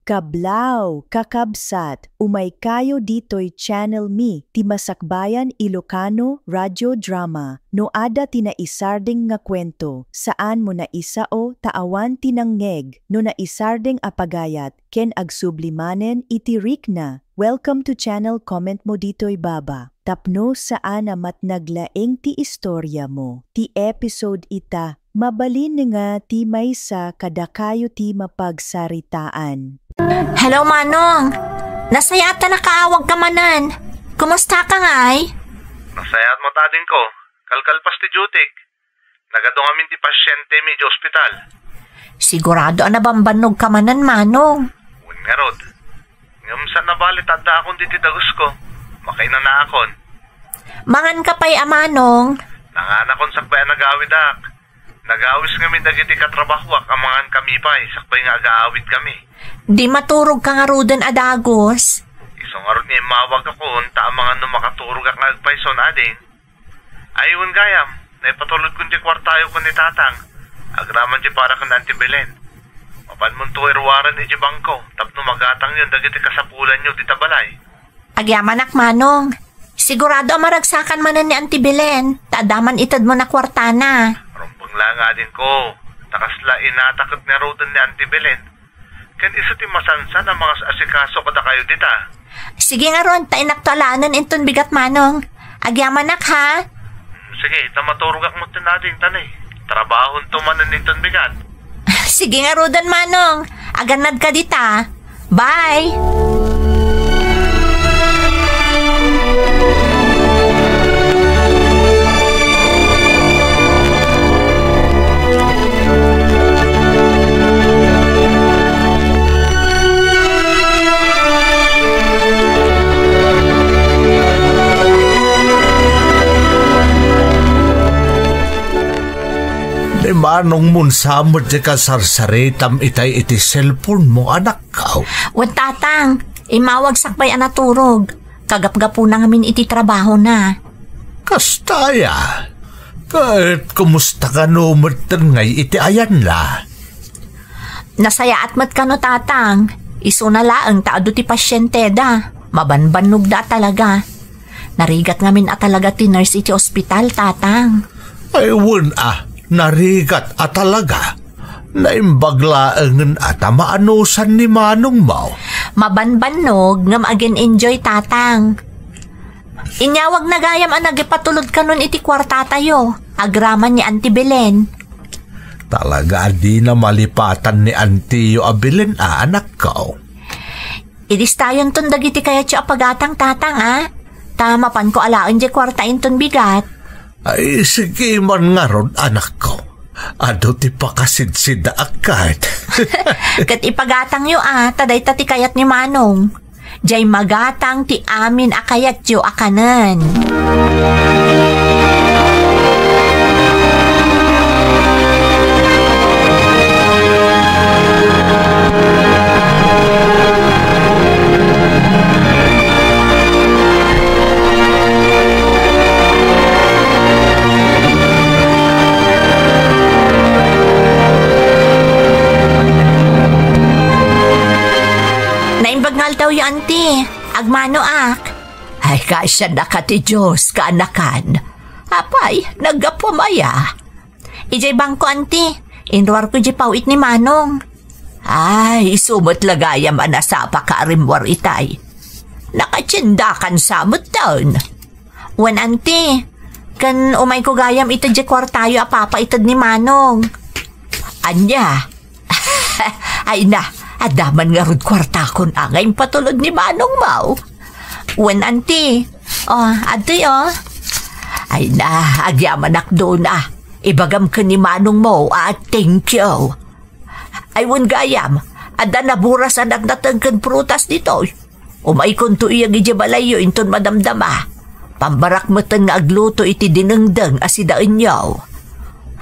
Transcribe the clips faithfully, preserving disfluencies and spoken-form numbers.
Kablaaw, kakabsat, umaykayo ditoy channel mi, ti Masakbayan Ilocano Radio Drama. No adda ti naisardeng nga kuento, saanmo naisao ta awan ti nangngeg. No naisardeng a pagayat, ken agsubli manen iti rikna, welcome to channel, comment mo ditoy baba. Tapno saan a matnag laeng ti istoriamo. Ti episode ita, mabalin nga ti maysa kadakayo ti mapagsaritaan. Hello, Manong. Nasayaat ta nakaawagka manen. Kumusta ka ngay? Nasayaat met, adingko. Kalkalpas ti duty-k. Nagadu ngamin ti pasientemi idiay ospital. Sigurado a nabambannogka manen, Manong. Wen ngarud. Ngem saan a bale ta addaakon ditoy dagusko. Makainanaakon. Manganka pay a, Manong. Nanganakon sakbay a nagawidak. Nagawis ngamin dagiti katrabahoak a mangankami pay sakbay nga agaawidkami. Di maturogka ngaruden a dagus? Isu ngarud nga immawagakon ta amangan no makaturogak nga agpayson, ading. Ay, wen gayam, naipatulodkon ti kuartayo ken ni Tatang, agraman ti para ken Auntie Belen. Mapanmonto iruaren idiay bangko tapno magatangyon dagiti kasapulanyo dita balay. Agyamanak, Manong. Sigurado a maragsakan manen ni Auntie Belen, ta adda man itedmon a kuartana. Rumbeng la nga, adingko, ta kasla inata ket ngaruden ni Auntie Belen. Ken isu ti masansan a mangas-asikaso kadakayo dita. Sige ngarud, ta innak to alaenen inton bigat, Manong. Agyamanak, ha? Sige, ta maturogak metten, ading, ta ni. Trabahonto manen inton bigat. Sige ngaruden, Manong. Agannadka dita. Bye! Ni Manongmon sa met ti kasarsaritam itay iti cellphone mo, anakko? Wen, Tatang, immawag sakbay a naturog. Kagapgapuna ngamin iti trabahona. Kasta aya? Ket kumusta kano metten ngay iti ayanna? Nasayaat met kano, Tatang. Isuna laeng ta adu ti pasienteda. Mabanbannogda a talaga. Narigat ngamin a talaga ti nurse iti ospital, Tatang. Ay, wen a, narigat a talaga. Naimbag laengen a ta maanusan ni manongmo. Mabanbannog ngem agin-enjoy, Tatang. Inyawagna gayam a nagipatulod kanon iti kuartatayo, agraman ni Auntie Belen. Talaga a dina malipatan ni antiyo a Belen a, anakko. Ilistayonton dagiti kayatyo a pagatang, Tatang, a? Ta mapanko alaen diay kuarta inton bigat. Ay, sige man ngarud, anakko. Adu ti pakasidsidaak ket. Ket ipagatangyo a, ta dayta ti kayat ni Manong. Diay magatang ti amin a kayatyo a kanen. Naimbag nga aldawyo, Auntie. Agmanoak. Ay, kaasiannaka ti Dios, kaanakan. Apay, naggapuam aya? Idiay bangko, Auntie. Inruarko idiay paw-it ni Manong. Ay, isu met la gayam a nasapaka a rimmuar itay. Nakatiendakan sa metten. Wen, Auntie, ken umayko gayam ita diay kuartayo a papaited ni Manong. Ania? Ay na, adda man ngarud kuartakon a nga impatulod ni Manongmo. Wen, Auntie. O, adtoy, o. Ay na, agyamanak, Dona. Ibagam ken ni Manongmo a thank you. Ay, wen gayam, adda naburas a natnateng ken prutas ditoy. Umaykonto iyag idiay balayyo inton madamdama. Pammarak metten nga agluto iti dinengdeng a sidaenyo.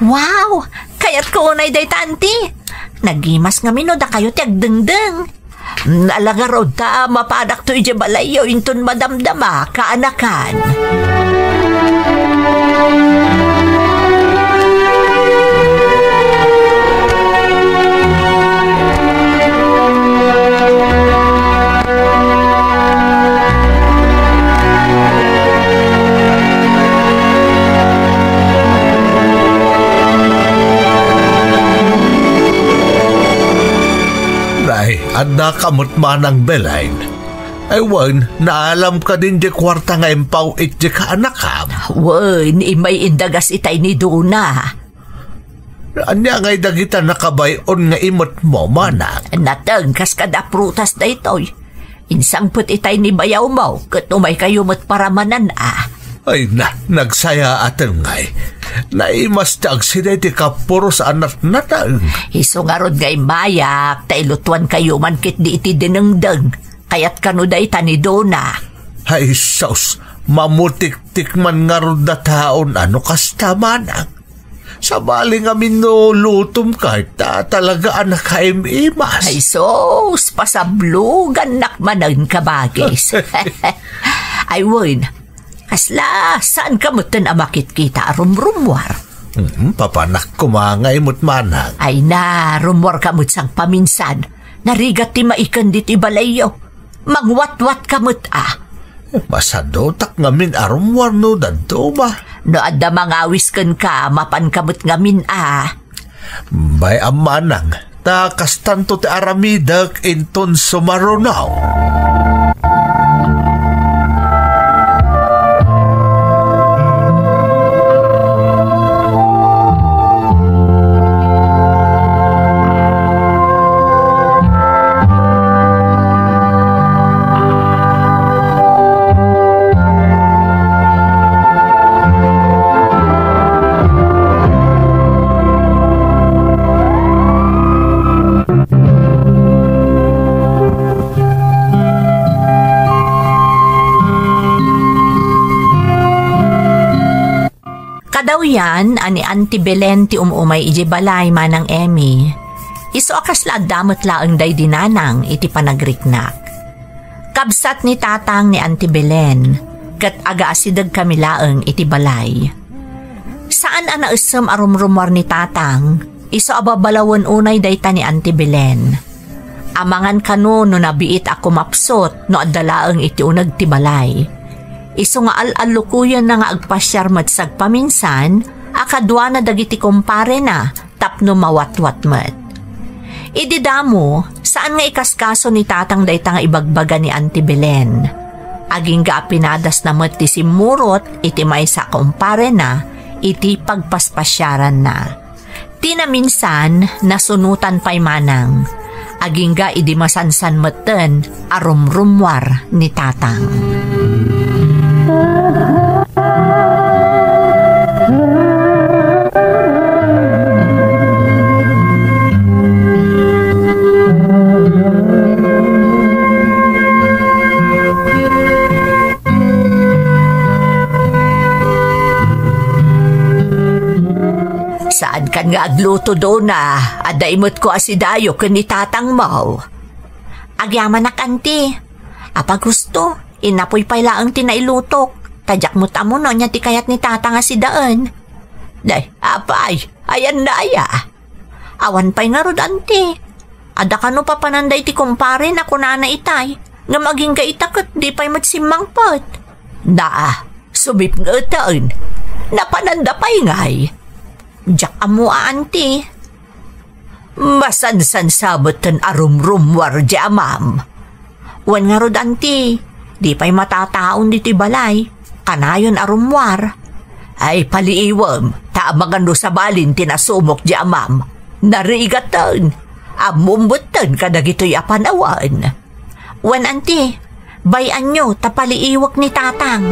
Wow! Kayatko unay dayta, Auntie. Nagimas ngamin no dakayo ti agdengdeng. Ala ngarud ta mapadakto idiay balayyo inton madamdama, kaanakan. Adda ka met manang Belen. Ay wen, naalam kadin di kuarta nga impaw-it di kaanakam? Wen, immay indagas itay ni Dona. Ania ngay dagita nakabay-on nga imetmo, manang? Nateng kas kada prutas daytoy. Insangpet itay ni bayawmo, ket umaykayo met paramanan a. Ay na, nagsayaaten ngay. Naimas ti agsiday ti kapuros a natnateng. Isu ngarud nga immayak, ta ilutuankayo man ketdi iti dinengdeng. Kayat kano dayta ni Dona. Ay sus, mamutiktik man ngarud dataon a no kasta manang. Sabali ngamin no lutom kay ta talaga a nakaim-imas. Ay sus, pasablogannak manen kabagis. Ay wen, kasla, saan ka metten a makitkita a rumrummuar? Mm, papanak koma nga imut manang. Ay na, rummuar ka met sagpaminsan. Narigat ti maiken ditoy balayyo. Mangwatwat ka met a. Masadutak ngamin a rummuar no dadduma. No adda mangawis kenka, mapan ka met ngamin a. Bay-am manang, ta kastanto ti aramidek inton sumaruno. Kadawyan a ni Auntie Belen ti um-umay idiay balay, Manang Emmy. Isu a kasla adda met laeng daydi nanang iti panagriknak. Kabsat ni Tatang ni Auntie Belen, ket agaasidegkami laeng iti balay. Saan a naessem a rumrumuar ni Tatang, isu a babalawen unay dayta ni Auntie Belen. Amangan kano no nabiit a kumapsut no adda laeng iti uneg ti balay. Isu nga al-allukoyenna nga agpasiar met sagpaminsan a kaduana dagiti kumparena tapno mawatwat met. Idi damo, saan nga ikaskaso ni Tatang dayta nga ibagbaga ni Auntie Belen. Agingga a pinadasna met ti simmurot iti maysa a kumparena iti pagpaspasiaranna. Ti naminsan, nasunotan pay manang. Agingga idi masansan metten a rumrummuar ni Tatang. Saankan nga agluto, Dona, adda imetko a sidayo ken ni Tatangmo. Agyamanak, Auntie. Apay gusto, inapoy pay laeng ti nailutok. Ta diak met ammo no ania ti kayat ni Tatang a sidaen. Day, apay, ayanna aya? Awan pay ngarud, Auntie. Adda kano papananda iti kumparena kunana itay, ngem agingga ita ket di pay met simmangpet. Daa, subipngeten. Napananda pay ngay? Diak ammo a, Auntie. Masansan sa metten a rumrummuar di amam. Wen ngarud, Auntie, di pay matataon ditoy balay. Kanayon a rummuar. Ay, paliiwem, ta amangan no sabalin ti nasumok di amam. Narigaten. Ammom metten kadagitoy a panawen. Wen, Auntie, bay-anyo ta paliiwek ni Tatang.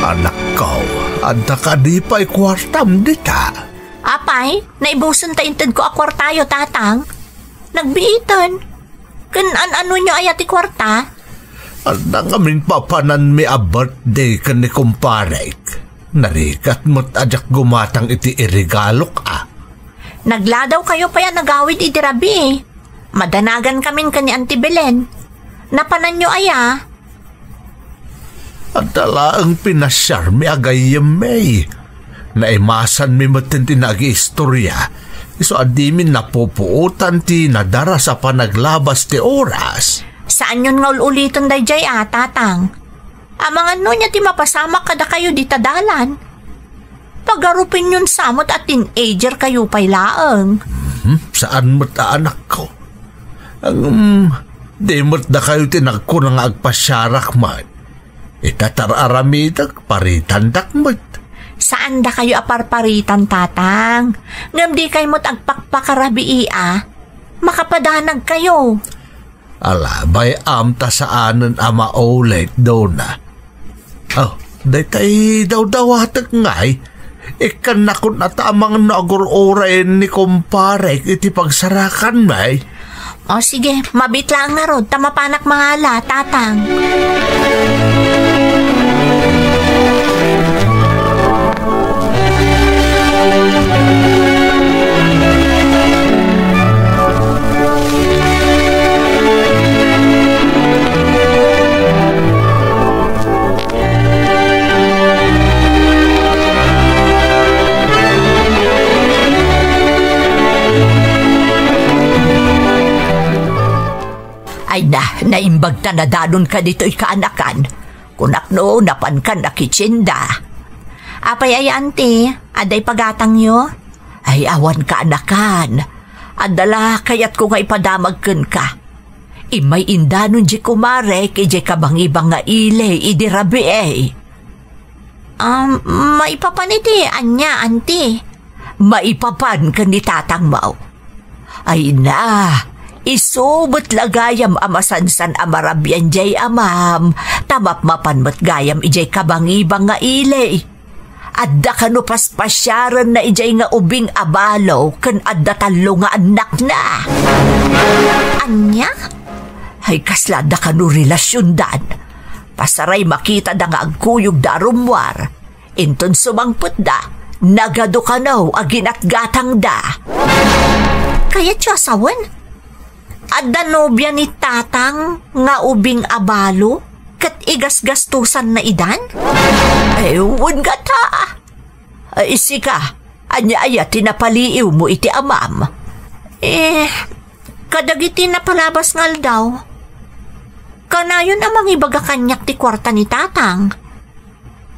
Anakko, adda kadi pay kuartam dita? Apay, naibusenta intedko a kuartayo, Tatang. Nagbiiten. Ken an-anonyo aya ti kuarta? Adda ngamin papananmi a birthday ken ni kumparek. Narigat met a diak gumatang iti iregalok a. Nagladawkayo pay a nagawid idi rabii. Madanagankamin ken ni Auntie Belen. Napananyo aya? Adda laeng pinasiarmi a gayyemmi. Naimasanmi met ti nagiistorya. Isu a dimin napupuotan ti nadaras a panaglabas ti oras. Saanyon nga ul-uliten daydiay a, Tatang. Amangan no ania ti mapasamak kadakayo dita dalan. Pagarupenyon sa met a teenager kayo pay laeng. Mhm, saan met a anakko. Ngem, di met dakayo ti nagkuna nga agpasiarak met. Ita ti ar-aramidek, paritandak met. Saan dakayo a parparitan, Tatang. Ngem dikay met agpakpakarabii a. Makapadanag kayo. Ala, bay-am ta saanen a maulit, Dona. Oh, daytay dawdawatek ngay. Ikkannakon a ta amangan no agur-uray ni kumparek iti pagsarakan, may. O sige, mabit laeng ngarud ta mapanak mangala, Tatang. Ay na, naimbag ta nadanonka ditoy kaanakan. Kunak no, napankan a kitchen da. Apay aya, Auntie? Adda ipagatangyo? Ay, awan kaanakan. Adda la kayatko nga ipadamag kenka. Immay indanon di kumarek idiay kabangibang nga ili idi rabii. Um, maipapan iti ania, Auntie? Maipapan ken ni Tatang Mao. Ay na, isu met la gayam a masansan a marabian diay amam, ta mapmapan met gayam idiay kabangibang nga ili. Adda kano paspasiarenna idiay nga ubing a balo ken adda tallo nga annakna. Ania? Ay, kasla adda kano relasiondan. Pasaray makitada nga agkuyogda a rummuar. Inton sumangpetda, nagadu kano a ginatgatangda. Kayatyo a sawen? Adda nobia ni Tatang nga ubing a balo ket igasgastosanna idan? Eh, wen ngata. Ay, sika, ania aya ti napaliiwmo iti amam? Eh, kadagiti napalabas nga aldaw, kanayon a mangibaga kaniak ti kuarta ni Tatang.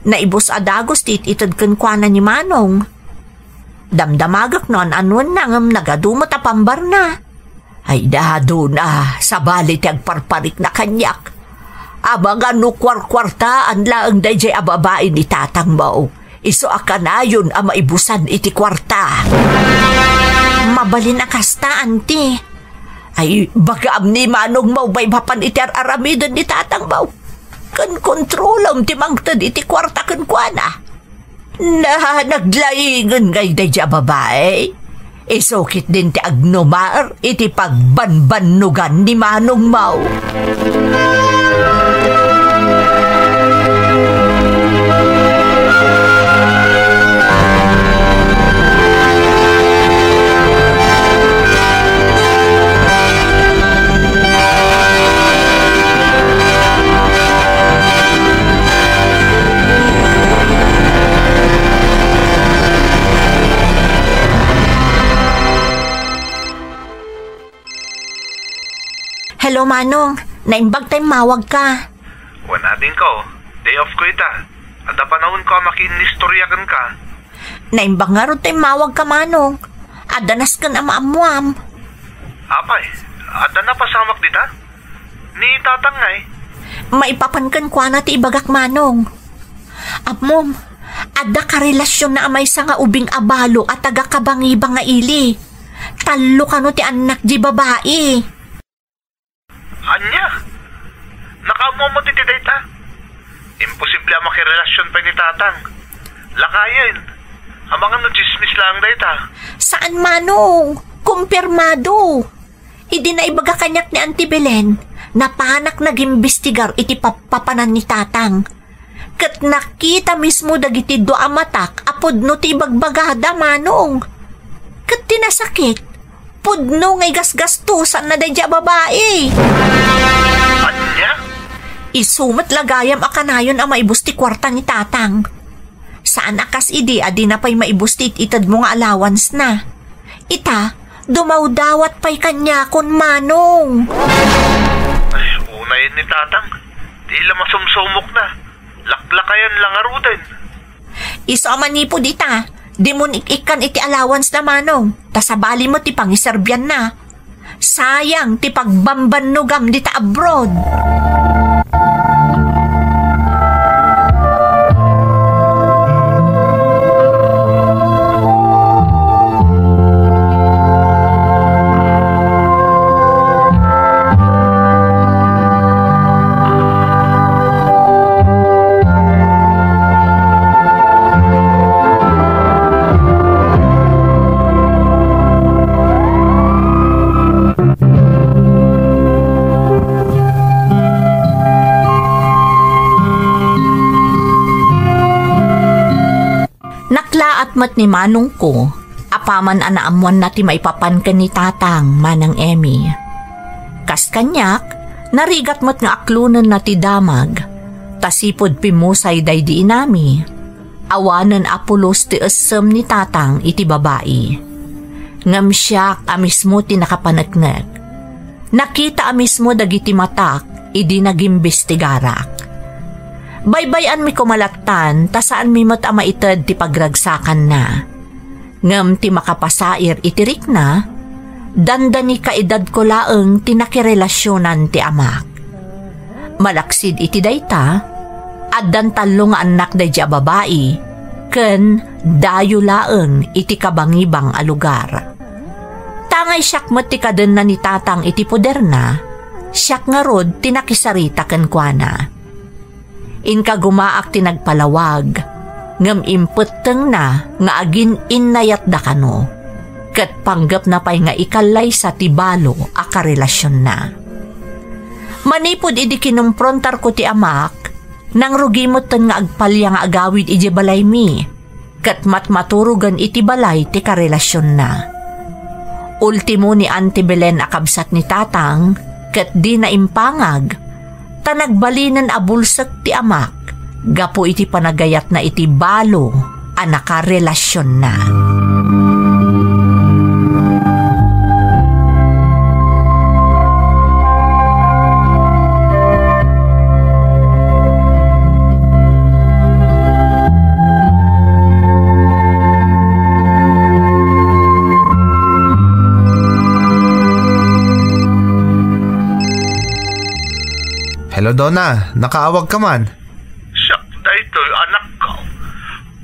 Naibus a dagus ti it-ited kenkuana ni Manong. Damdamagek no an-anuenna ngem nagadu met a pambarna. Ay, dado na, sabali ti agparparikna kaniak. Amangan no kuarkuartaan laeng daydiay a babai ni Tatang Mao. Isu a kanayon a maibusan iti kuarta. Mabalin a kasta, Auntie. Ay, bagaam ni Manong Mao maipapan iti ar-aramiden ni Tatang Mao. Ken kontrolam ti mangted iti kuarta kenkuana. Na, naglaingen ngay daydiay a babai. Isu ketdin ti agnumar iti pagbanbannugan ni Manong Mao. Hello, Manong. Naimbag ta immawagka. Wen, adingko. Day off ko ita. Adda panawenko a makiinnistorya kenka. Naimbag ngarud ta immawagka, Manong. Adda nasken a maammuam. Apay, adda napasamak dita? Ni Tatang ngay? Maipapan kenkuana ti ibagak, Manong. Ammom, adda karelasionna a maysa nga ubing a balo a taga-Kabangibang nga ili. Tallo kano ti annak di babai. Ania? Nakaammo met iti dayta? Imposible a makirelasion pay ni Tatang. Lakayen. Amangan no tsismis laeng dayta. Saan, Manong. Kumpirmado. Idi naibaga kaniak ni Auntie Belen, napanak nagimbistigar iti pappapanan ni Tatang. Ket nakita mismo dagiti dua a matak a pudno ti ibagbagada, Manong. Ket ti nasakit, pudno nga igasgastosanna daydiay a babai. Ania? Isu met la gayam a kanayon a maibus ti kuarta ni Tatang. Saan a kas idi a dina pay maibus ti it-itedmo nga allowance na. Ita, dumawdawat pay kaniakon, Manong. Ay, unay ni Tatang. Di la masumsumok na. Laklakayan la ngaruden. Isu a manipud ita, dimon ik-ikkan iti allowance na, Manong, ta sabali met ti pangiserbianna. Sayang ti pagbambannogam dita abroad. Naklaat met ni manongko, apaman a naammoanna ti maipapan ken ni Tatang, Manang Emmy. Kas kaniak, narigat met nga aklonenna ti damag, ta sipud pimmusay daydi inami, awanen a pulos ti essem ni Tatang iti babai. Ngem siak a mismo ti nakapaneknek. Nakita a mismo dagiti matak idi nagimbestigarak. Baybay-anmi koma lattan ta saanmi met a maited ti pagragsakanna. Ngem ti makapasair iti rikna, dandani kaedadko laeng ti nakirelasionan ti amak. Malaksid iti dayta, addan tallo nga annak daydi a babai, ken dayo laeng iti kabangibang a lugar. Tangay siak met ti kadenna ni Tatang iti poderna, siak ngarud ti nakisarita kenkuana. Inkagumaak ti nagpalawag, ngem impettengna nga agin-innayatda kano, ket panggepna pay nga ikallaysa ti balo a karelasionna. Manipud idi kinumprontarko ti amak, nangrugi metten nga agpalia nga agawid idiay balaymi, ket matmaturogen iti balay ti karelasionna. Ultimo ni Auntie Belen a kabsat ni Tatang, ket dina impangag, ta nagbalinen a bulsek ti amak gapu iti panagayatna iti balo a nakarelasionna. Hello, Donna. Nakaawag ka man? Siak daytoy, anakko.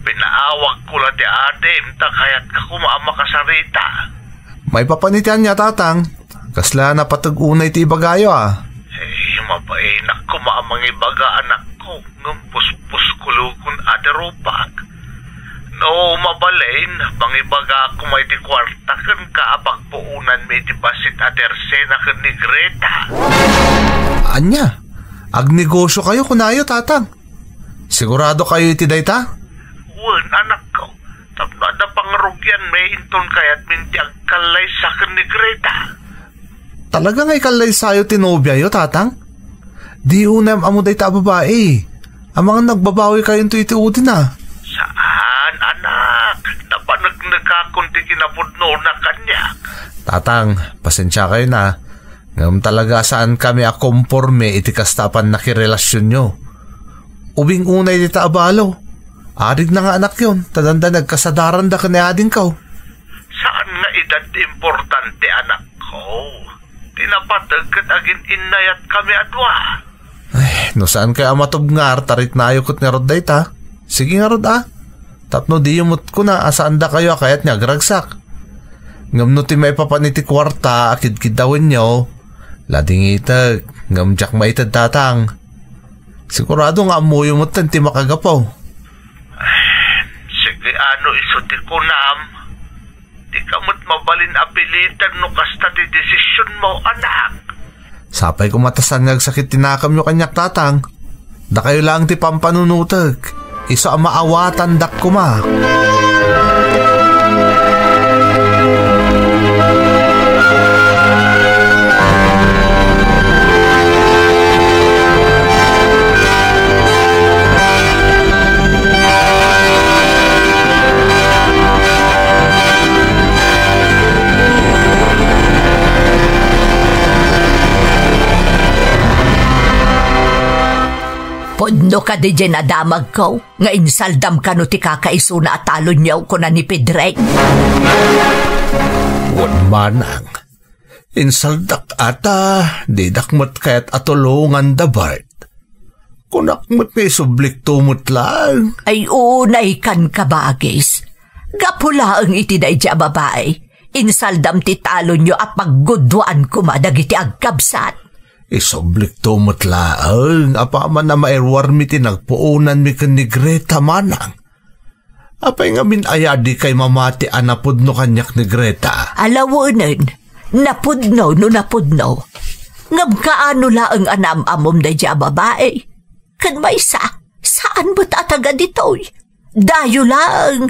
Pinaawagko la ti adim, ta kayatka koma a makasarita. Maipapan iti ania, Tatang? Kasla napateg unay ti ibagayo, a? Eh, mabainak koma a mangibaga, anakko, ngem puspuskuluko a ti rupak. No mabalin, mangibagak koma iti kuarta kenka a pagpuonanmi iti bassit a Tersena ken ni Greta. Ania? Agnegosiokayo, kunayo, Tatang? Siguradokayo iti dayta? Wen, anakko. Tapno adda pangrugianmi inton kayatmin ti agkallaysa ken ni Greta. Talaga nga ikallaysayo ti nobiayo, Tatang? Di unay am-ammo dayta a babai. Amangan nagbabawi kayonto iti udina. Saan, anak. Napanegnekakon ti kinapudnona kaniak. Tatang, pasensiakayo na. Ngem talaga a saankami a komporme iti kasta a pannakirelasionyo. Ubing unay dita a balo. Arig na nga anakyon, ta dandani agkasadaranda ken ni adingko. Saan nga edad ti importante, anakko. Ti napateg ket agin-innayatkami a dua. Ay, no saankayo a matubngar, ta riknayo ket ngarud dayta. Sige ngarud, a. Tapno diyo met kuna a saandakayo a kayat nga agragsak. Ngem no ti maipapan iti kuarta a kidkiddawenyo, ladingitek, ngem diak maited, Tatang. Sigurado nga ammoyo metten ti makagapu. Sige, a no isu ti kunam, dika met mabalin a piliten no kasta ti desisionmo, anak. Sapay koma ta saan nga agsakit ti nakamyo kaniak, Tatang. Dakayo laeng ti pampanunotek. Isu a maawatandak koma. Pudno kadi diay nadamagko nga insaldam kano ti kakaisuna a talonyo, kuna ni Pedreng. Wen, manang, insaldak ata, didak met kayat a tulongan da Bart. Kunak met nga isublikto met laeng. Ay, unay kan kabagis. Gapu laeng iti daydi a babai, insaldam ti talonyo a paggudduan koma dagiti agkabsat. Isublikto met laeng, apaman a mairuarmi ti nagpuonanmi ken ni Greta, manang. Apay ngamin aya dikay mamati a napudno kaniak ni Greta? Alawenen, napudno no napudno. Ngem kaano laeng a naam-ammom daydi a babai? Ken maysa, saan met a taga ditoy. Dayo laeng.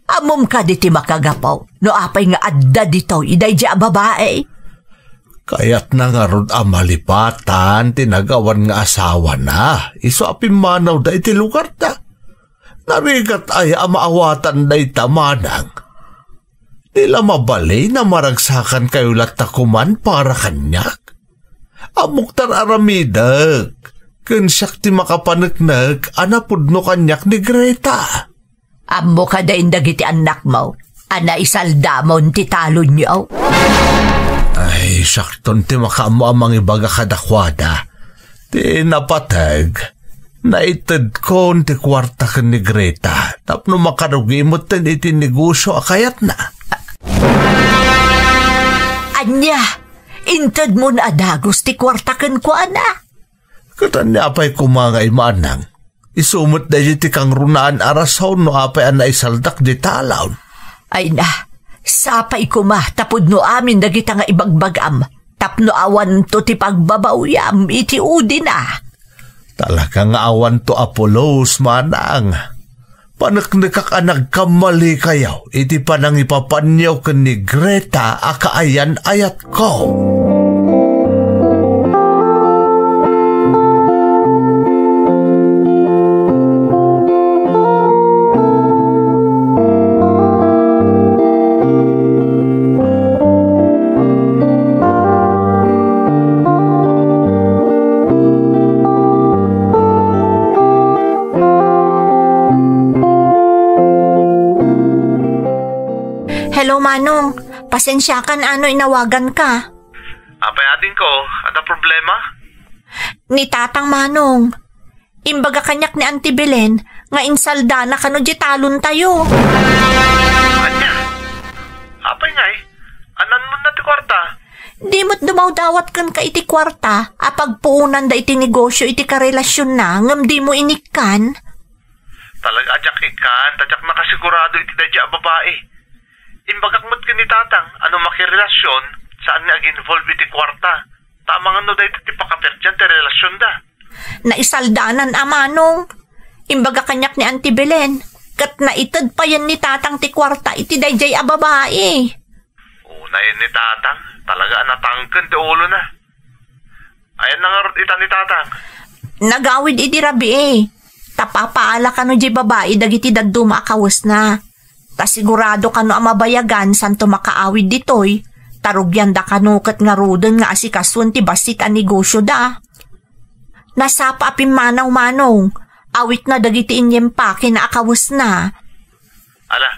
Ammom kadi ti makagapu no apay nga adda ditoy daydi a babai? Kayatna ngarud a malipatan ti nagawan nga asawana, isu a pimmanawda iti lugarda. Narigat aya a maawatan dayta, manang? Di la mabalin a maragsakankayo latta koman para kaniak? Ammok ti ar-aramidek, ken siak ti makapaneknek a napudno kaniak ni Greta. Ammo kadi dagiti annakmo a naisaldamon ti talonyo? Ay, siakton ti makaammo a mangibaga kadakuada. Ti napateg, naitedkon ti kuarta ken ni Greta tapno makarugi metten iti negosio a kayatna. Ania? Intedmon a dagus ti kuarta kenkuana? Ket ania pay koma ngay, manang? Isu met daydi ti kangrunaan a rason no apay a naisaldak di talon. Ay na, sapay koma ta pudno amin dagita nga ibagbagam tapno awanto ti pagbabawyam iti udina. Talaga nga awanto a pulos, manang. Paneknekak a nagkammalikayo iti panangipapanyo ken ni Greta a kaayan-ayatko. Hello, Manong. Pasensiakan a no inawaganka. Apay adingko, adda problema? Ni Tatang, Manong. Imbaga kaniak ni Auntie Belen nga insaldana kano di talontayo. Ania? Apay ngay? Ananmonna ti kuarta? Di met dumawdawat kenka iti kuarta a pagpuonanda iti negosio iti karelasionna ngem dimo inikkan? Talaga a diak ikkan, ta diak nakasigurado iti daydi a babai. Imbagak met ken ni Tatang a no makirelasion, saan nga ag-involve iti kuarta. Ta amangan no dayta ti pakaperdian ti relasionda. Naisaldanan a, Manong. Imbaga kaniak ni Auntie Belen, ket naited payen ni Tatang ti kuarta iti daydiay a babai. Unayen ni Tatang, talaga a natangken ti ulona. Ayanna ngarud ita ni Tatang? Nagawid idi rabii. Ta papaala kano di babai dagiti dadduma a kawesna. Ta sigurado kano a mabayagan santo makaawid ditoy, ta rugianda kano ket ngaruden nga asikasoen ti bassit a negosioda. Nasapa a pimmanaw, Manong, awitna dagiti inyempakena a kawesna. Ala,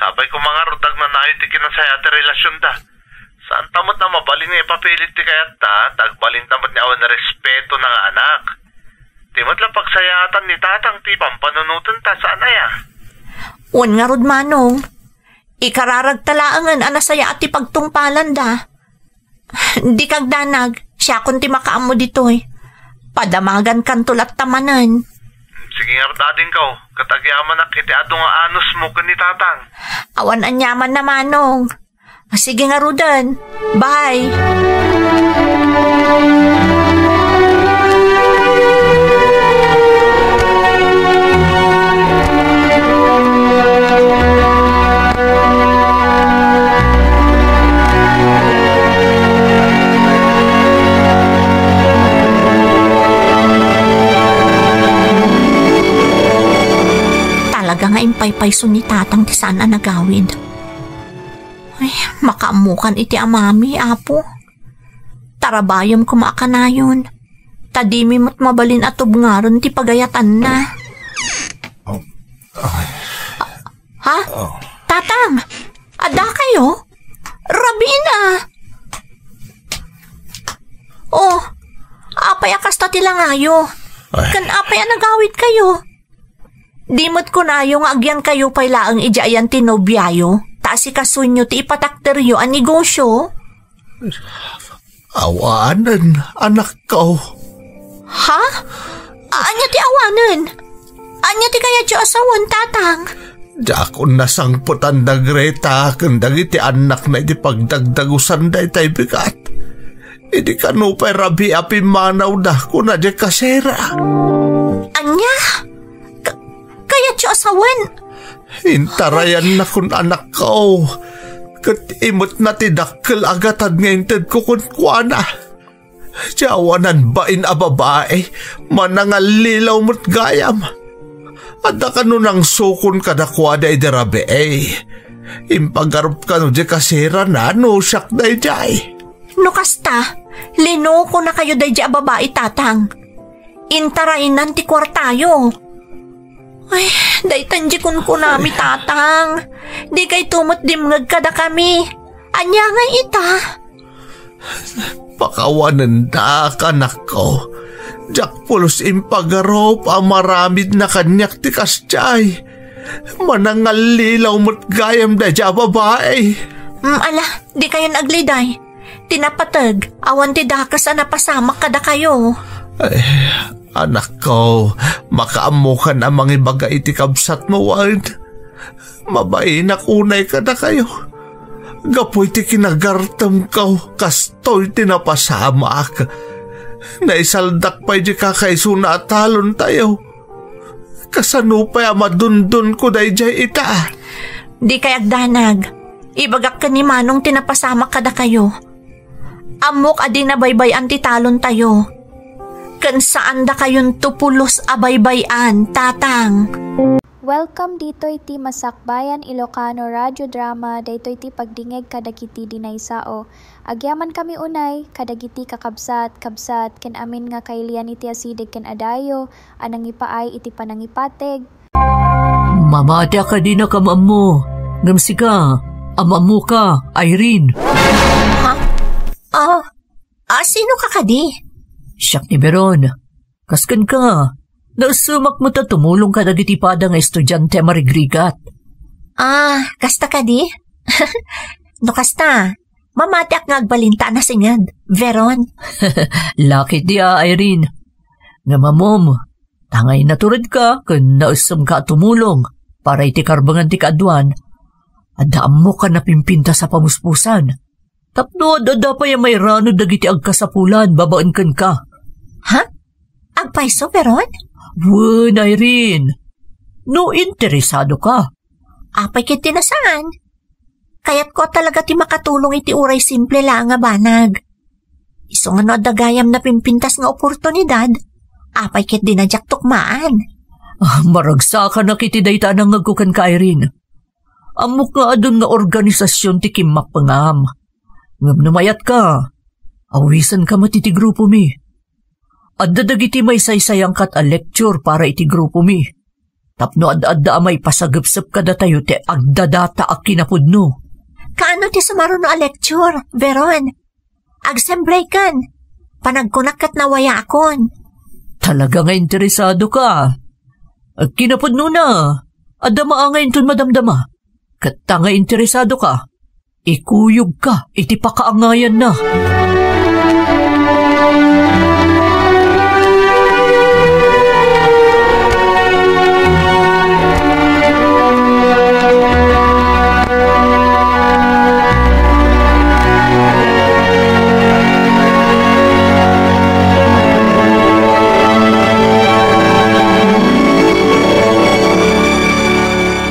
sapay koma ngarud ta agnanayon ti kinasaya ti relasionda. Saanta met a mabalin nga ipapilit ti kayatta, ta agbalinda met nga awan respetona nga anak. Di met la pagsayaatan ni Tatang ti pampanunotenta, saan aya? Wen ngarud, Manong. Ikararagta laengen a nasayaat ti pagtungpalanda. Dika agdanag, siakon ti makaammo ditoy. Padamagankanto latta manen. Sige ngarud, adingko, ket agyamanak iti adu nga anusmo ken ni Tatang. Awan aniamanna, Manong. Sige ngaruden. Bye. Talaga nga impaypayso ni Tatang ti saan a nagawid. Ay, makaammokan iti amami, Apo. Tarabayem koma a kanayon. Ta dimi met mabalin a tubngaren ti pagayatanna. Oh. Ha? Oh. Tatang! Adda kayo? Rabiin a! Oh, apay a kasta ti langayo? Ay. Ken apay a nagawid kayo? Di met kunayo nga agyan kayo pay laeng idiay ayan ti nobiayo, ta asikasuenyo ti ipatakderyo a negosio? Awanen, anakko. Ha? Ania ti awanen? Ania ti kayatyo a sawen, Tatang? Diakon nasangpetan da Greta ken dagiti annakna iti pagdagdagusanda itay bigat. Idi kano pay rabii a pimmanawda, kuna diay kasera. Ania? Ka-, kayatyo a sawen? Intarayannakon, anakko. Ket imetna ti dakkel a gatad nga intedko kenkuana. Diay awanan bain a babai, manangallilaw met gayam. Adda kano nangsukon kadakuada idi rabii. Impagarup kano diay kaserana no siak daydiay. No kasta, linukonakayo daydiay a babai, Tatang. Intaraynan ti kuartayo. Ay, daytan diay kunkunami, Tatang. Dikayto met dimngeg kadakami. Ania ngay ita? Pakawanendak, anakko. Diak pulos impagarup a maramidna kaniak ti kasdiay. Manangallilaw met gayam daydiay a babai. Mm, ala, dikayon agliday. Ti napateg, awan ti dakes a napasamak kadakayo. Ay, anakko, makaammokan a mangibaga iti kabsatmo wen? Mabainak unay kadakayo. Gapu iti kinagartemko, kastoy ti napasamak. Naisaldak pay di kakaisuna a talontayo. Kasano pay a madundonko daydiay ita? Dikay agdanag. Ibagak ken ni Manong ti napasamak kadakayo. Ammok a di nabaybay-an ti talontayo. Ken saandakayonto pulos a baybay-an, Tatang. Welcome ditoy ti Masakbayan Ilocano Radio Drama, daytoy ti pagdingeg kadagiti di naisao. Agyamankami unay kadagiti kakabsat, kabsat, ken amin nga kailian iti asideg ken adayo a nangipaay iti panangipateg. Mamatiak a dinak am-ammo, ngem sika, am-ammoka, Irene. Ha? Ah, ah, sino ka kadi? Siak ni Veron. Kas kenka, naesemak met a tumulong kadagiti pada nga estudiante a marigrigat. Ah, kasta kadi? No kasta, mamatiak nga agbalinta a nasinged, Veron. Lakit di a, Irene. Ngem ammom, ta nga inaturedka ken naesemka a tumulong para iti karbengan ti kaaduan, adda ammok a napimpintas a pamuspusan. Tapno ad-adda pay a mairanud dagiti agkasapulan babaen kenka. Ha? Agpayso, Veron? Wen, Irene. No interesado ka. Apay ket ti nasaan? Kayatko a talaga ti makatulong iti uray simple laeng a banag. Isu nga no adda gayam napimpintas nga oportunidad, apay ket dina diak tukmaan? Ah, maragsakanak iti dayta a nangngegko kenka, Irene. Ammok nga adun nga organisasyon ti kimmapengam. Ngem no mayatka, awisenka met iti grupomi. Adda dagiti maisaysayaangkat a lecture para iti grupomi. Tapno ad-adda a maipasagepsep kadatayo ti agdadata a kinapudno. Kaano ti sumaruno a lecture, Veron? Agsembreken. Panagkunak ket nawayaakon. Talaga nga interesado ka. Agkinapudnona, adda maangay inton madamdama. Ket ta nga interesado ka, ikuyogka iti pakaangayanna.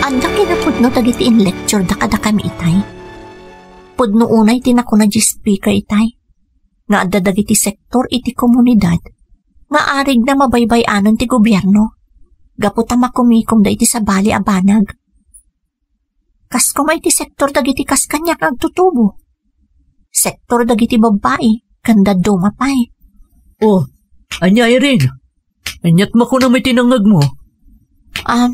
Adda kinapudno dagiti in-lecture da kadakami itay. Pudno unay ti nakuna di speaker itay, nga adda dagiti sektor iti komunidad nga arigna mabaybay-anen ti gobierno gapu ta makumikom da iti sabali a banag. Kas koma iti sektor dagiti kas kaniak nga agtutubo. Sektor dagiti babbai, ken dadduma pay. Oh, Ania, Irene? Ania't makunam iti nangngegmo? Um,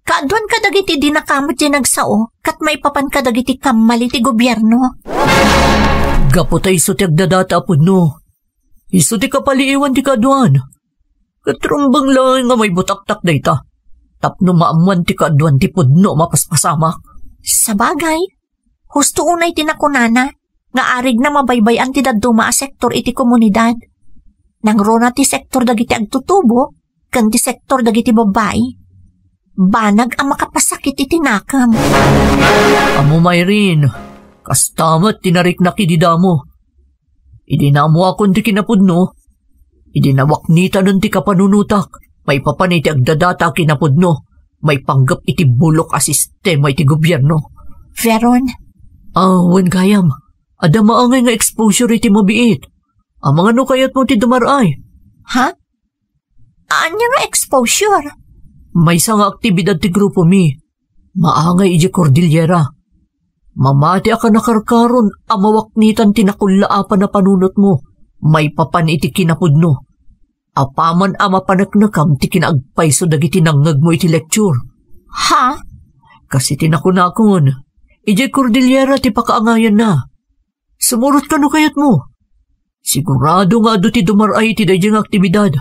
kaaduan kadagiti dinaka met ti nagsao, ket maipapan kadagiti kammal iti gobierno. Gapu ta isu ti agdadata a pudno, isu ti kapaliiwan ti kaaduan. Ket rumbeng laeng nga maibutaktak dayta, tapno maammuan ti kaaduan ti pudno a mapaspasamak. Sabagay, husto unay ti nakunana, nga arigna mabaybay-an ti dadduma a sektor iti komunidad. Nangruna ti sektor dagiti agtutubo, ken ti sektor dagiti babbai. Banag a makapasakit iti nakem. Ammom, Irene, kasta met ti nariknak idi damo. Idi naammuakon ti kinapudno, idi nawaknitanen ti kapanunotak, maipapan iti agdadata a kinapudno, maipanggep iti bulok a sistema iti gobierno. Veron. Ah, wen gayam, adda maangay nga exposure iti mabiit. Amangan no kayatmo ti dumar-ay. Ha? Ania nga exposure? Maysa nga aktibidad ti grupomi. Maangay idiay Cordillera. Mamati a kanakarkaron a mawaknitan ti nakullaapan a panunotmo maipapan iti kinapudno. Apaman a mapaneknekam ti kinaagpayso dagiti nangngegmo iti lecture. Ha? Kas iti nakunakon, idiay Cordillera ti pakaangayanna. Sumurot ka no kayatmo. Sigurado nga adu ti dumar-ay iti daydiay nga aktibidad.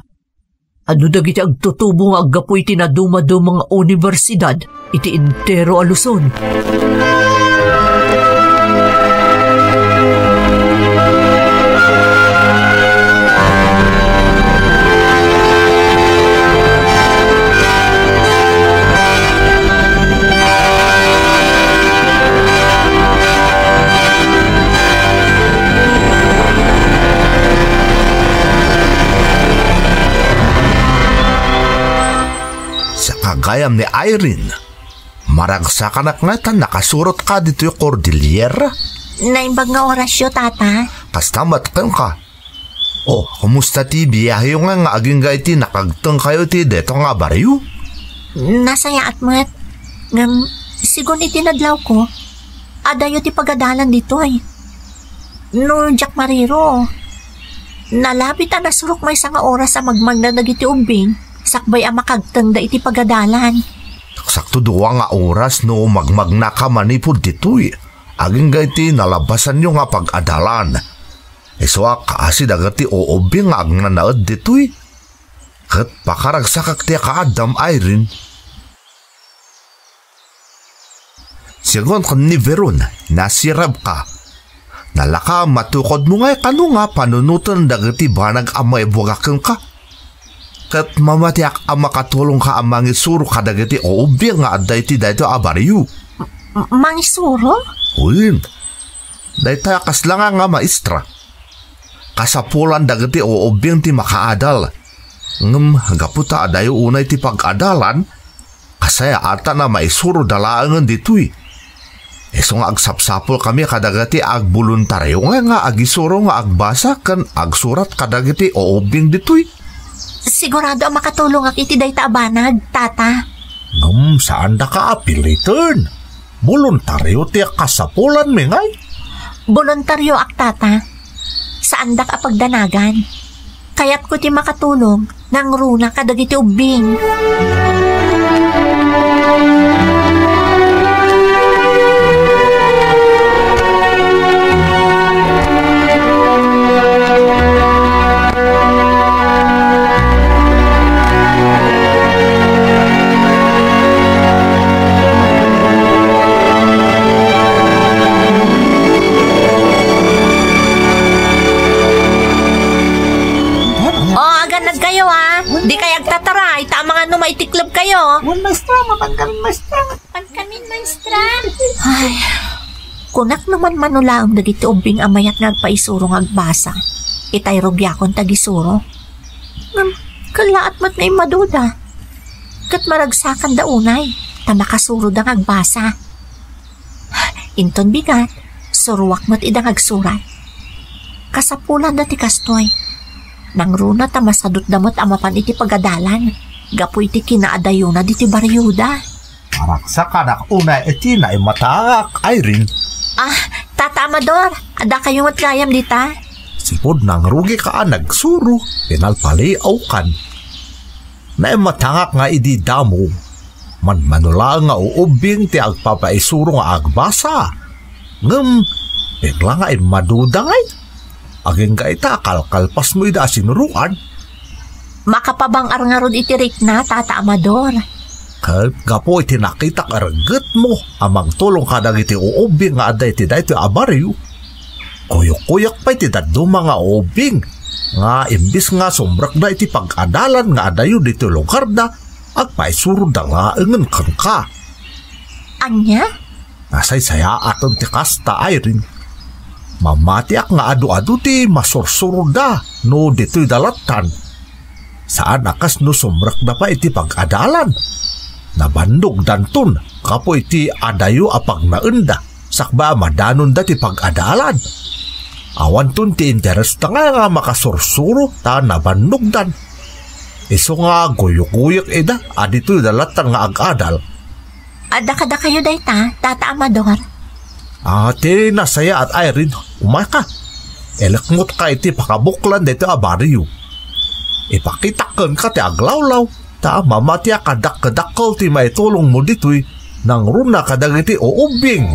Adu dagiti agtutubo nga aggapu iti nadumaduma nga universidad iti entero a Luzon. Saka gayam ni Irene, maragsakanak ngay ta nakasurotka ditoy Cordillera? Naimbag nga orasyo, Tata. Kasta met kenka. Oh, kumusta ti biaheyo nga, nga agingga iti nakagtengkayo iti daytoy nga barrio? Nasayaat met. Ngem, sigun iti nadlawko, adayo ti pagadalan ditoy. No diak mariro, nalabit a nasurok maysa nga oras a magmagna dagiti ubbing, sakbay a makagtengda iti pagadalan. Sakto dua nga oras no magmagnaka manipud ditoy. Agingga iti nalabasanyo nga pag-adalan. Isu a kaasi dagiti uubbing nga agnanaed ditoy. Ket pakaragsakak ti kaaddam, Irene. Sigun ken ni Veron, nasirabka. Nalaka matukodmo ngay kano nga panunoten dagiti banag a maibuga kenka. Ket mamatiak a makatulongka a mangisuro kadagiti uubbing nga adda iti daytoy a barrio. M-, mangisuro? Wen. Dayta a kasla nga, nga maestra. Kasapulan dagiti uubbing ti makaadal. Ngem gapu ta adayo unay ti pag-adalan, kasayaatan a maisuroda laengen ditoy. Isu nga agsapsapulkami kadagiti agboluntario nga, nga agisuro nga agbasa ken agsurat kadagiti uubbing ditoy. Sigurado a makatulongak iti dayta a banag, Tata. Ngem saandaka a piliten. Boluntario ti kasapulanmi ngay. Boluntarioak, Tata. Saandak a pagdanagan. Kayatko ti makatulong, nangruna kadagiti ubbing. O, agannad kayo, a. Di kay agtataray, ta amangan no maitikleb kayo. Wen, maestra, mapan kami, maestra. Mapan kami, maestra. Ay, kunak no manmano laeng dagiti ubbing a mayat nga agpaisuro nga agbasa. Itay rugiakon ta agisuro. Ngem, kellaat met nga immaduda. Ket maragsakanda unay, ta makasuroda nga agbasa. Inton bigat, suroak met ida nga agsurat. Kasapulanda ti kastoy. Nangruna ta masadutda met a mapan iti pagadalan, gapu iti kinaadayona diti barioda. Maragsakanak unay iti naimataak, Irene. Ah, Tata Amador, adda kayo met gayam dita? Ti pudno nangrugika a nagsuro, pinalpaliawkan. Naimmatangak nga idi damo, manmano laeng nga uubbing ti agpapaisuro nga agbasa. Ngem, perla nga immaduda ngay. Agingga ita a kalkalpasmo ida a sinuroan. Makapabang-ar ngarud iti rikna, Tata Amador. Ket gapu iti nakitak a reggetmo a mangtulong kadagiti uubbing nga adda iti daytoy a barrio, kuyukkuyek pay ti dadduma nga uubbing nga imbes nga sumrekda iti pag-adalan nga adayo ditoy lugarda, agpaisuroda laengen kenka. Ania? Nasaysayaaten ti kasta, Irene. Mamatiak nga adu-adu ti masursuroda no ditoyda lattan. Saan a kasno sumrekda pay iti pag-adalan. Nabannogdanton gapu iti adayo a pagnaenda sakbay a madanonda ti pag-adalan. Awanton ti interesta nga, nga makasursuro ta nabannogdan. Isu nga guyuguyek ida a ditoyda lattan nga ag-adal. Adda kadakayo dayta, Tata Amador? Ah, ti nasayaat, Irene, umayka. Ilekmotka iti pakabuklan daytoy a barrio. Ipakitak kenka ti aglawlaw, ta mamatiak a dakdakkel ti maitulongmo ditoy, nangruna kadagiti uubbing.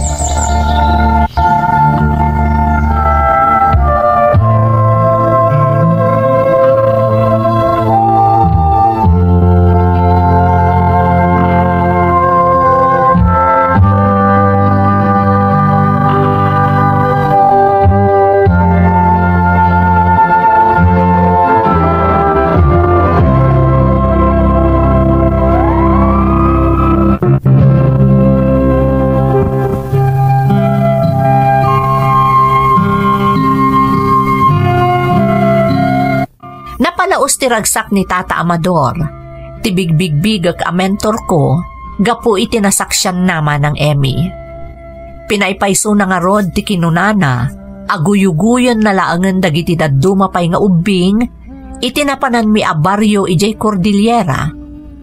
Napalaus ti ragsak ni Tata Amador, ti bigbigbigek a mentorko gapu iti nasaksianna, Manang Emmy. Pinaypaysona ngarud ti kinunana a guyugoyenna laengen dagiti dadduma pay nga ubbing iti napananmi a barrio idiay Cordillera,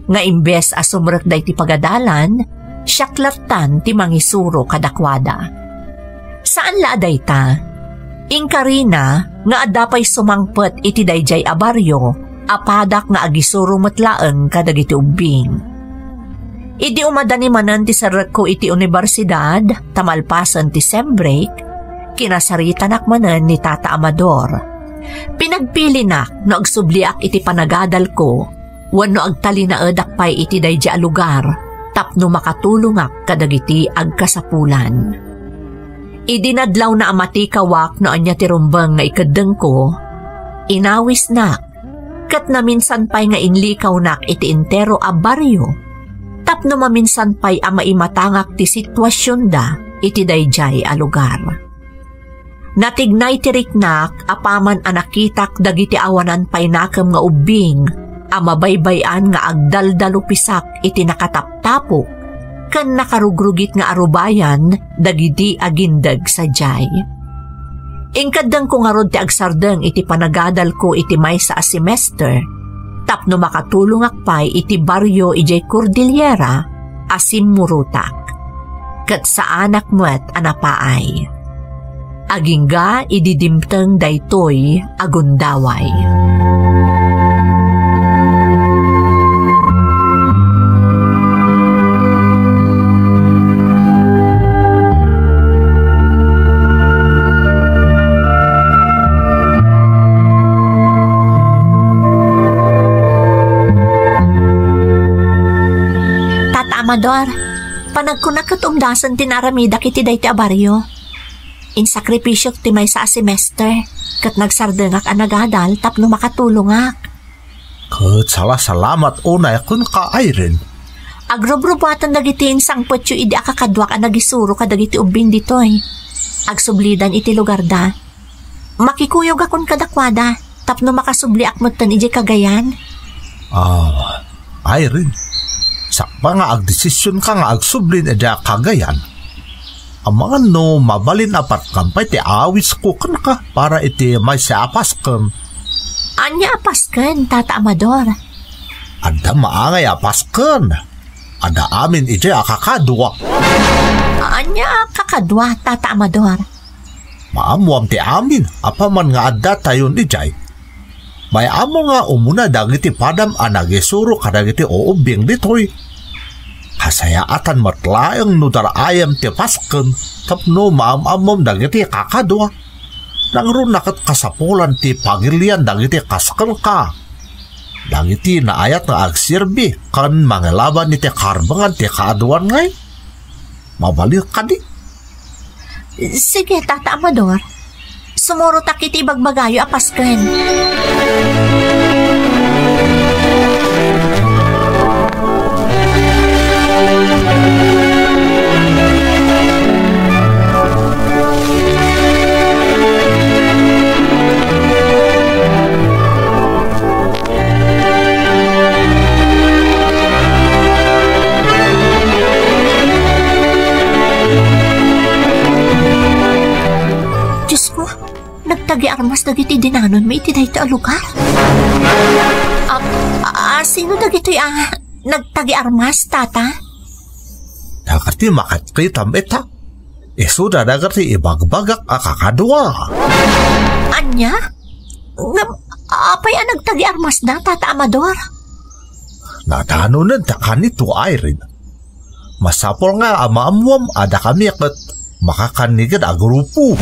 nga imbes a sumrekda iti pagadalan, siak lattan ti mangisuro kadakuada. Saan la a dayta. Inkarina nga adda pay sumangpet iti daydiay a barrio a padak nga agisuro met laeng kadagiti ubbing. Idi umadani manen ti serrekko iti unibersidad ta malpasen ti sem break, kinasaritanak manen ni Tata Amador. Pinagpilinak no agsubliak iti panagadalko wenno agtalinaedak pay iti daydiay a lugar tapno makatulongak kadagiti agkasapulan. Idi nadlawna a matikawak no ania ti rumbeng nga ikeddengko, inawisnak, ket naminsan pay nga inlikawnak iti entero a barrio tapno maminsan pay a maimatangak ti situasionda iti daydiay a lugar. Natignay ti riknak apaman a nakitak dagiti awanan pay nakem nga ubbing a mabaybay-an nga agdaldalupisak iti nakataptapok ken nakarugrugit nga arubayan dagidi agindeg sadiay. Inkeddengko ngarud ti agsardeng iti panagadalko iti maysa a semester tapno makatulongak pay iti barrio idiay Cordillera a simmurotak. Ket saanak met a napaay. Agingga idi dimteng daytoy a gundaway. Tata Amador, panagkunak ket umdasen ti naaramidak iti daytoy a barrio. Insakripisyok ti maysa a semester, ket nagsardengak a nagadal tapno makatulongak. Ket salasalamat unay kenka, Irene. Agrubrubuaten dagiti insangpetyo idi a kakaduak a nagisuro kadagiti ubbing ditoy. Agsublidan iti lugarda. Makikuyogakon kadakuada tapno makasubliak metten idiay Cagayan. Ah, Irene, sakbay nga agdesisionka nga agsublin idiay Cagayan, amangan no mabalin a patgam pay ti awisko kenka para iti maysa a pasken. Ania a pasken, Tata Amador? Adda maangay a pasken. Adda amin idiay a kakadua. Ania a kakadua, Tata Amador? Maammoam ti amin, apaman nga addatayon idiay. Maammo nga umuna dagiti padam a nagisuro kadagiti uubbing ditoy. Kasayaatan met laeng no dar-ayam ti pasken tapno maam-ammom dagiti kakadua. Nangruna ket kasapulan ti pagilian dagiti kaskenka. Dagiti naayat nga agserbi ken mangalaban iti karbengan ti kaaduan ngay. Mabalin kadi? Sige, Tata Amador. Sumurotak iti ibagbagayo a pasken. Diosko, nagtagiarmas dagiti dinanonmi iti dayta a lugar. A, a, sino dagitoy a nagtagiarmas, Tata? Dagiti makitkitam ita. Isuda dagiti ibagbagak a kakadua. Ania? Ngem apay a nagtagiarmasda, Tata Amador? Nadanonen ta kanito, Irene. Masapul nga a maammuam a dakami ket makakanniged a grupo.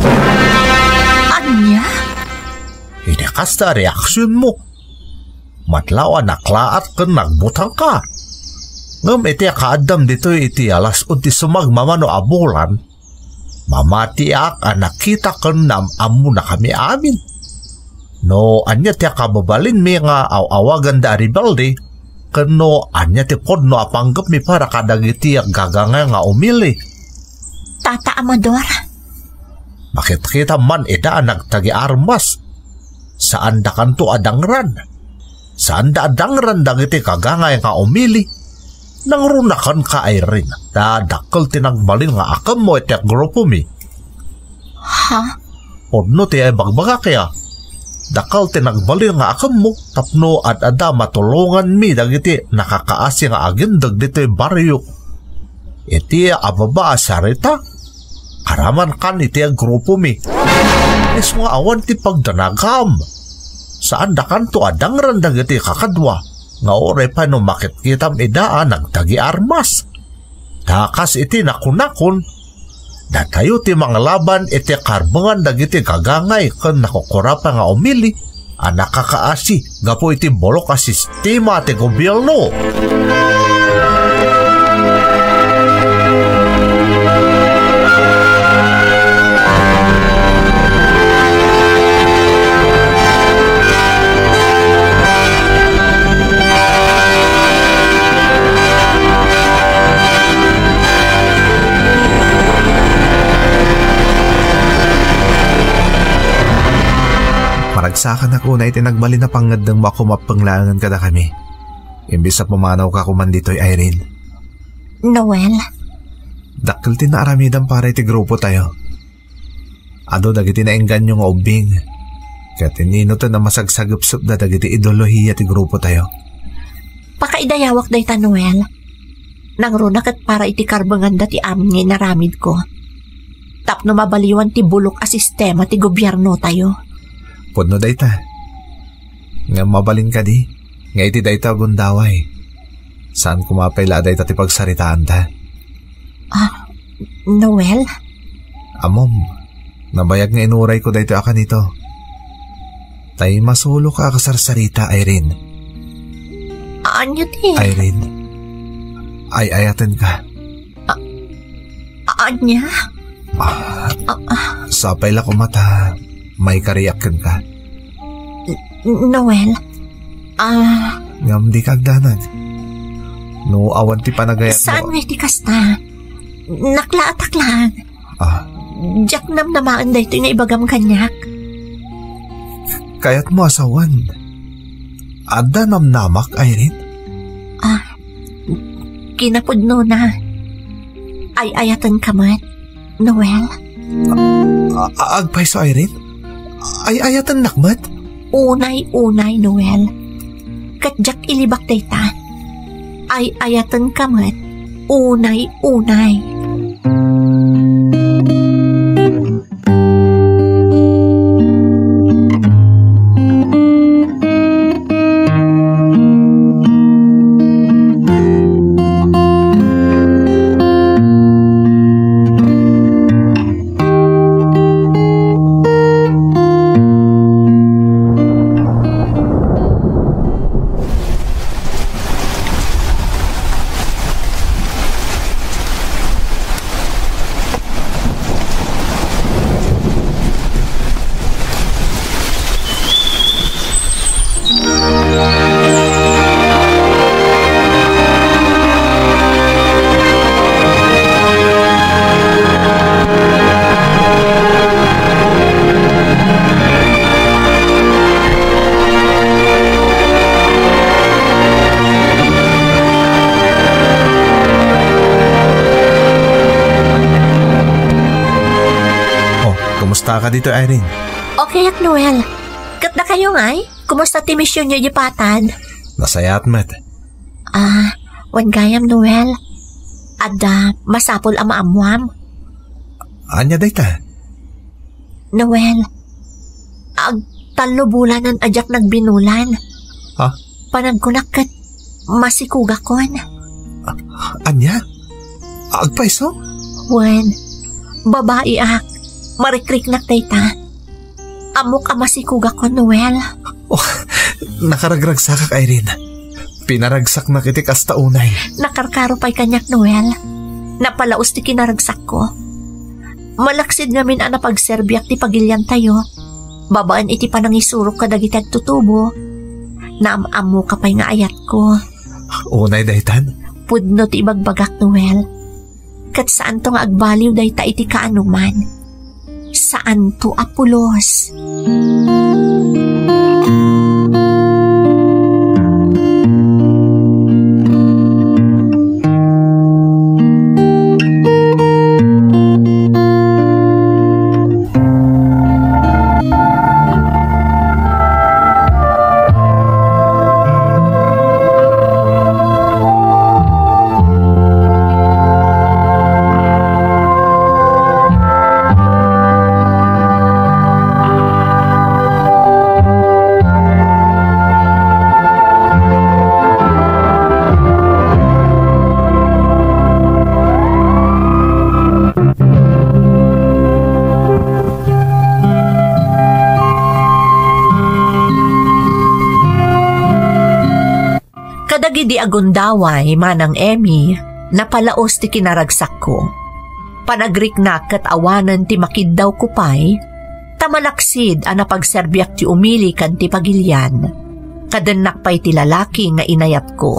Ania? Idi kasta a reaksionmo, madlaw a naklaat ken nagbutangka. Ngem iti kaaddam ditoy iti alas onse sumagmamano a bulan, mamatiak a nakita ken naam-ammonakami amin. No ania ti kababalinmi nga aw-awaganda a rebelde, ken no ania ti pudno a panggepmi para kadagiti gagangay nga umili. Tata Amador. Makitkitam man ida a nagtagiarmas. Saandakanto a dangran. Saanda a dangran dagiti gagangay nga umili. Nangruna kenka, Irene, ta dakkel ti nagbalin nga akemmo iti grupomi. Ha? Pudno ti ibagbagak ya. Dakkel ti nagbalin nga akemmo tapno ad-adda matulonganmi dagiti nakakaasi nga agindeg ditoy barrio. Iti ababa a sarita, aramankan iti grupomi. Isu nga awan ti pagdanagam. Saandakanto a dangran dagiti kakadua nga uray pay no makitkitam ida a nagtagiarmas. Ta kas iti nakunakon, datayo ti manglaban iti karbengan dagiti gagangay ken nakukurapa nga umili a nakakaasi gapu iti bulok a sistema ti gobierno. Maragsakanak unay iti nagbalin a pangngeddengmo a kumappeng laengen kadakami. Imbes a pumanawka koman ditoy, Irene. Noel. Dakkel ti naaramidam para iti grupotayo. Adu dagiti naengganyo nga ubbing. Ket ininuton a masagsagepsepda dagiti ideolohia ti grupotayo. Pakaidayawak dayta, Noel. Nangruna ket para iti karbenganda ti amin nga inaramidko. Tapno mabaliwan ti bulok a sistema ti gobiernotayo. Pudno dayta. Ngem mabalin kadi nga iti dayta a gundaway, saan koma pay la a dayta ti pagsaritaanta. Ah, Noel? Ammom, nabayag nga inurayko daytoy a kanito. Tay masulok a kasarsarita, Irene. Ania ti? Irene, ay-ayatenka. Ania? Ah, ah, ah. Sapay la koma ta maikariak kenka. N-, Noel? Ah. Ngem dika agdanag. No awan ti panagayatmo. Saan nga iti kasta? Naklaatak laeng. Ah. Diak namnamaen daytoy nga ibagam kaniak. Kayatmo a sawen. Adda namnamak, Irene? Ah, kinapudnona. Ay-ayatenka met, Noel. A-, a-, agpayso, Irene? Ay-ayatennak met? Unay, unay, Noel. Ket diak ilibak dayta. Ay-ayatenka met. Unay, unay. Kumusta ka dito, Irene? Okay ak, Noel. Ket dakayo ngay? Kumusta ti misionyo idiay patad? Nasayaat met. Ah, wen gayam, Noel. Adda masapul a maammuam. Ania dayta? Noel, agtallo bulanen a diak nagbinulan. Ha? Panagkunak ket masikugakon. Ania? Agpayso? Wen, babaiak. Marikriknak dayta. Ammok a masikugakon, Noel. Oh, nakaragragsakak, Irene. Pinaragsaknak iti kasta unay. Nakarkaro pay kaniak, Noel. Napalaus ti kinaragsakko. Malaksid ngamin a napagserbiak ti pagiliantayo babaen iti panangisurok kadagiti agtutubo. Naam-ammoka pay nga ayatko. Unay daytan? Pudno ti ibagbagak, Noel. Ket saanto nga agbaliw dayta iti kaanoman. Saanto a pulos. Kadagidi a gundaway, Manang Emmy, napalaos ti kinaragsakko. Panagriknak ket awanen ti makiddawko pay, ta malaksid a napagserbiak ti umili ken ti pagilian. Kadennak pay ti lalaki nga inayatko.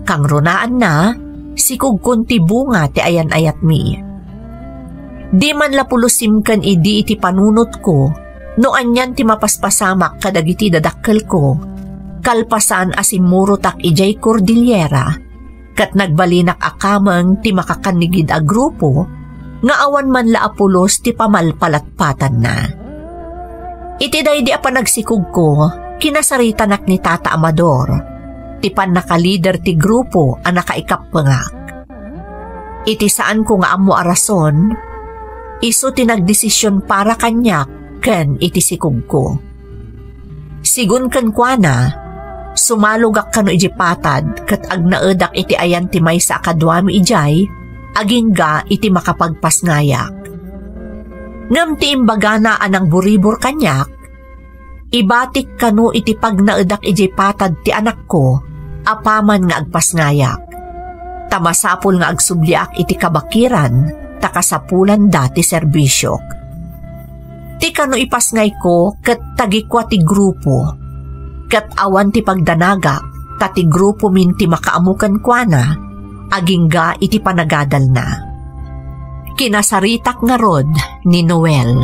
Kangrunaanna, sikugkon ti bunga ti ayan-ayatmi. Di man la pulos simken idi iti panunotko no anian ti mapaspasamak kadagiti dadakkelko, kalpasan a simmurotak idiay Cordillera, ket nagbalinak a kameng ti makakannigid a grupo nga awan man la a pulos ti pamalpalatpatanna. Iti daydi a panagsikugko, kinasaritanak ni Tata Amador, ti pannakalider ti grupo a nakaikappengak. Iti saanko nga ammo a rason, isu ti nagdesision para kaniak ken iti sikugko. Sigun kenkuana, sumalogak kano idiay patad ket agnaedak iti ayan ti maysa a kaduami idiay, agingga iti makapagpasngayak. Ngem ti imbagana a nangburibor kaniak, ibatik kano iti pagnaedak idiay patad ti anakko apaman nga agpasngayak. Ta masapul nga agsubliak iti kabakiran ta kasapulanda ti serbisiok. Ti kano ipasngayko ket tagikua ti grupo, ket awan ti pagdanagak ta ti grupomin ti makaammo kenkuana agingga iti panagadalna. Kinasaritak ngarud ni Noel.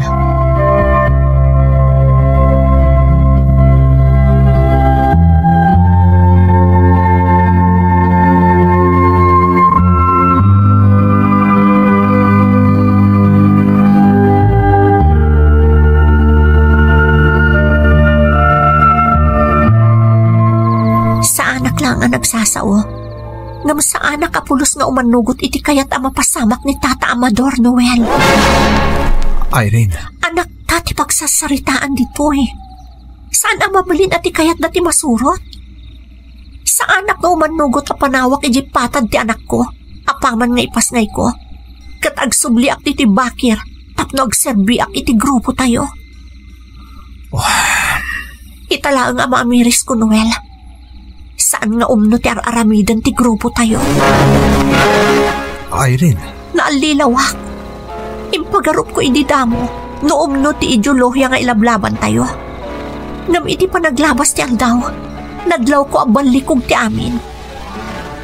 Saanak laeng a nagsasao. Ngem saanak a pulos nga umannugot iti kayat a mapasamak ni Tata Amador, Noel. Irene. Anakta ti pagsasaritaan ditoy. Saan a mabalin a ti kayatda ti masurot? Saanak nga umannugot a panawak idiay patad ti anakko, apaman nga ipasngayko. Ket agsubliak ditoy bakir tapno agserbiak iti grupotayo. Wah. Ita laeng a maamirisko, Noel. Saan nga umno ti ar-aramiden ti grupotayo. Irene. Naallilawak. Impagarupko idi damo no umno ti ideolohiya nga ilablabantayo. Ngem iti panaglabas ti aldaw, nadlawko a ballikog ti amin.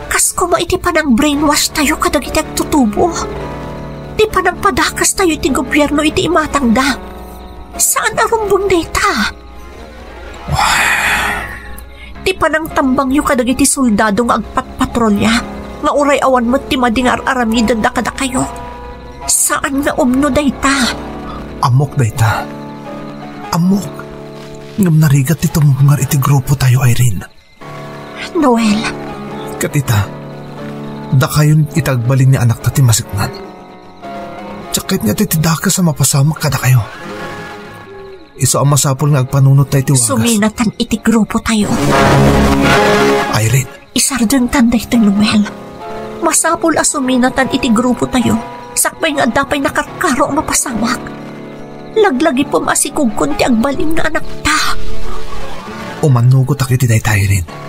Kas koma iti panang-brainwash tayo kadagiti agtutubo. Ti panangpadakes tayo iti gobierno iti imatangda. Saan a rumbeng dayta. Ti panangtambangyo kadagiti soldado nga agpatpatrolya, nga uray awan met ti madi nga ar-aramidenda kadakayo. Saan nga umno dayta. Ammok dayta. Ammok. Ngem narigat ti tumngar iti grupotayo, Irene. Noel. Ket ita, dakayon iti agbalin ni anakta ti masiknad. Diak kayat nga iti dakes a mapasamak kadakayo. Isu a masapul nga agpanunottayo iti wagas. Suminatan iti grupotayo. Irene. Isardengtan daytoy, Noel. Masapul a suminatan iti grupotayo. Sakbay nga adda pay nakarkaro a mapasamak. Laglagipem a sikugkon ti agbalin nga anakta. Umannugotak iti dayta, Irene.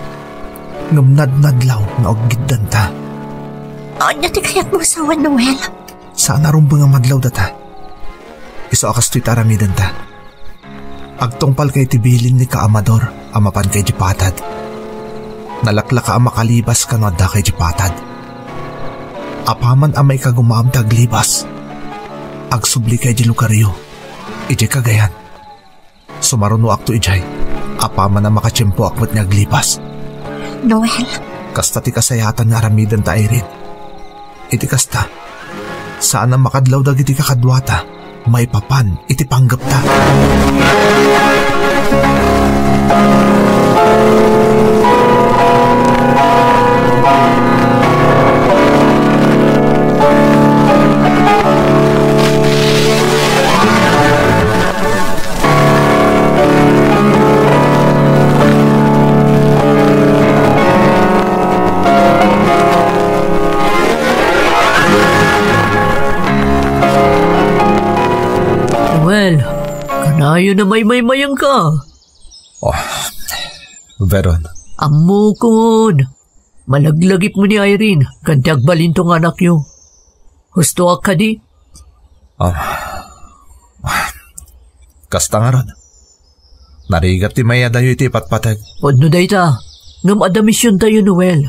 Ngem nadnadlaw nga aggiddanta. Ania ti kayatmo a sawen, Noel? Saan a rumbeng a madlawdata. Isu a kastoy ti aramidenta. Agtungpalka iti bilin ni Ka Amador a mapanka idiay patad. Nalaklaka a makalibas kano addaka idiay patad. Apaman a maikagumaam ti aglibas, agsublika idiay lugaryo, idiay Cagayan. Sumarunoakto idiay, apaman a makatiempoak met nga aglibas. Noel. Kasta ti kasayatan nga aramidenta, Irene. Iti kasta, saan a makadlaw dagiti kakaduata maipapan iti panggepta. Well, kanayon a maymaymayangka. Oh, Veron. Ammokon. Malaglagipmo ni Irene, ken ti agbalinto nga anakyo. Hustoak kadi? Ah, kasta ngarud. Narigat ti mayadayo iti patpateg. Pudno dayta. Ngem adda misiontayo, Noel.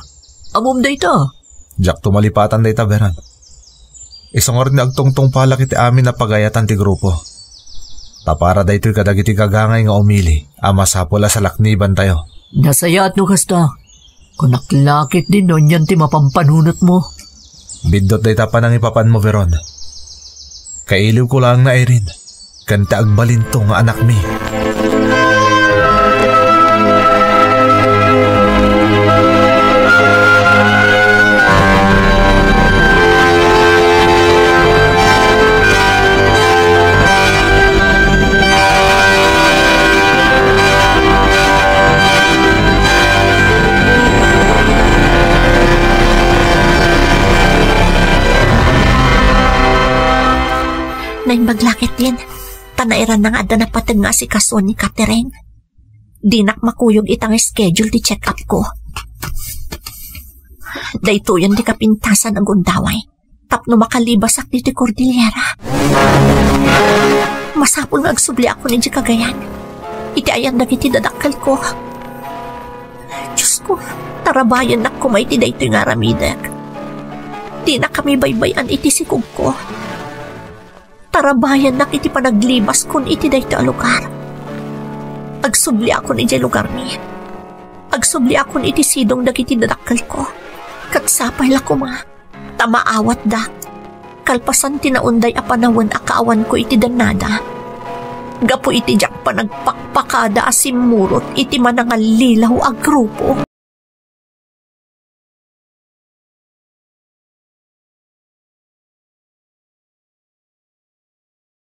Ammom dayta. Diakto malipatan dayta, Veron. Isu ngarud nga agtungtungpalak iti amin a pagayatan ti grupo. Ta para daytoy kadagiti gagangay nga umili a masapul a salaknibantayo. Nasayaat no kasta. Kunak la ketdin no anian ti mapampanunotmo. Biddut dayta panangipapanmo, Veron. Kailiwko laeng ni Irene ken ti agbalinto nga anakmi. Naimbag la ketdin, ta nairana nga adda napateg nga asikaso ni Catherine. Dinak makuyog ita nga schedule ti check-up ko. Daytoyen ti kapintasan a gundaway tapno makalibasak ditoy Cordillera. Masapul nga agsubliakon idiay Cagayan iti ayan dagiti dadakkelko. Diosko, tarabayennak koma iti daytoy nga aramidek. Dinakami baybay-an iti sikugko. Tarabayennak iti panaglibaskon iti daytoy a lugar. Agsubliakon idiay lugarmi. Agsubliakon iti sidong dagiti dadakkelko. Ket sapay la koma ta maawatda. Kalpasan ti naunday a panawen a kaawanko iti dannada, gapu iti diak panagpakpakada a simmurot iti manangallilaw a grupo.